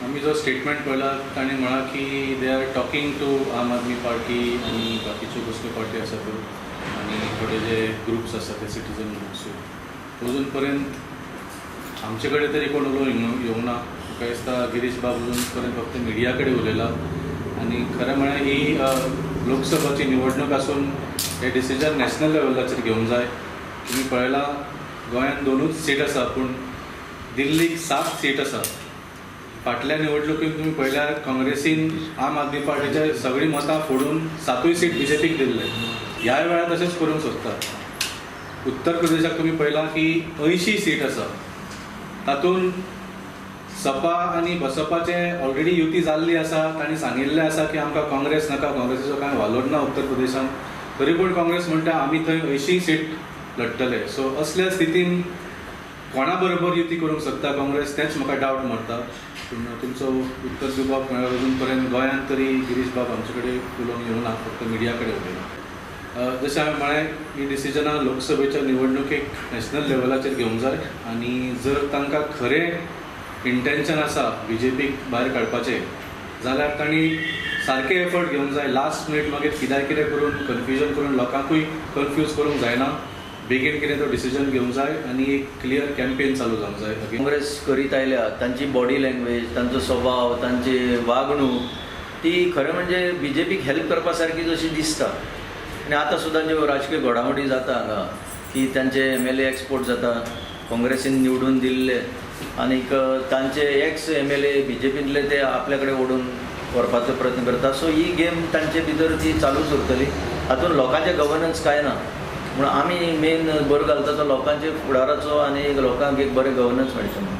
आमी जो स्टेटमेंट पळयला तांणी म्हळां की they are talking to Aam Aadmi Party आनी बाकीच्यो कसल्यो पार्टी आसा त्यो आनी थोडे जे ग्रुप्स आसा ते सिटीजन ग्रुप्स. अजून पर्यंत आमचे कडेन तरी कोण उलोवंक येवंक ना. म्हाका दिसता गिरीश बाब अजून पर्यंत फक्त मिडिया कडेन उलयला आनी खरें म्हळ्यार ही लोकसभाची निवडणूक आसून हे डिसिजन नॅशनल लेवलाचेर घेवंक जाय. तुमी पळयलां गोंयांत 2च सीट आसा पूण दिल्लीक 7 सीट आसा. फाटल्या निवडणुकीत तुमी पळयल्यार काँग्रेसीन आम आदमी पार्टीचे सगळीं मतां फोडून 7ूय सीट बीजेपीक दिल्ले. ह्या वेळार तशेंच करूंक सोदता. उत्तर प्रदेशाक तुमी पळयलां की 80 सीट आसा, तातूंत सपा आनी बसपाचे ऑलरेडी युती जाल्ली आसा. तांणी सांगिल्लें आसा की आमकां काँग्रेस नाका, काँग्रेसीचो कांय वालोर ना उत्तर प्रदेशांत, तरी पूण काँग्रेस म्हणटा आमी थंय 80 सीट लडटले. सो असल्या स्थितीन कोणा बरोबर युती करूंक शकता काँग्रेस तेंच म्हाका डावट मारता. पूण तुमचो उत्तर दिवपाक म्हळ्यार अजून पर्यंत गोंयांत तरी गिरीश बाब आमचे कडेन उलोवंक येवंक ना, फक्त मिडिया कडेन उलयला. जशें हांवें म्हळें ही डिसिजनां लोकसभेच्या निवडणुकेक नॅशनल लेवलाचेर घेवंक जाय आनी जर तांकां खरें इंटेन्शन आसा बीजेपीक भायर काडपाचें जाल्यार तांणी सारकें एफर्ट घेवंक जाय. लास्ट मिनीट मागीर कित्याक कितें करून कन्फ्युजन करून लोकांकूय कन्फ्यूज करूंक जायना. बेगीन कितें तो डिसिजन घेवंक जाय आनी एक क्लियर कॅम्पेन चालू जावंक जाय. काँग्रेस करीत आयल्या तांची बॉडी लँग्वेज, तांचो स्वभाव, तांची वागणूक ती खरें म्हणजे बीजेपीक हेल्प करपा सारकी जशी दिसता. आनी आतां सुद्दां ज्यो राजकीय घडामोडी जाता हांगा की तांचे MLA export जाता, काँग्रेसीन निवडून दिल्ले आनीक तांचे एक्स MLA बीजेपींतले ते आपल्या कडेन ओडून व्हरपाचो प्रयत्न करता. सो ही गेम तांचे भितर ती चालूच उरतली. हातूंत लोकांचें गवर्नन्स कांय ना, म्हूण आमी मेन भर घालता तो लोकांचे फुडाराचो आनी लोकांक एक बरें गवर्नन्स मेळचें म्हणून.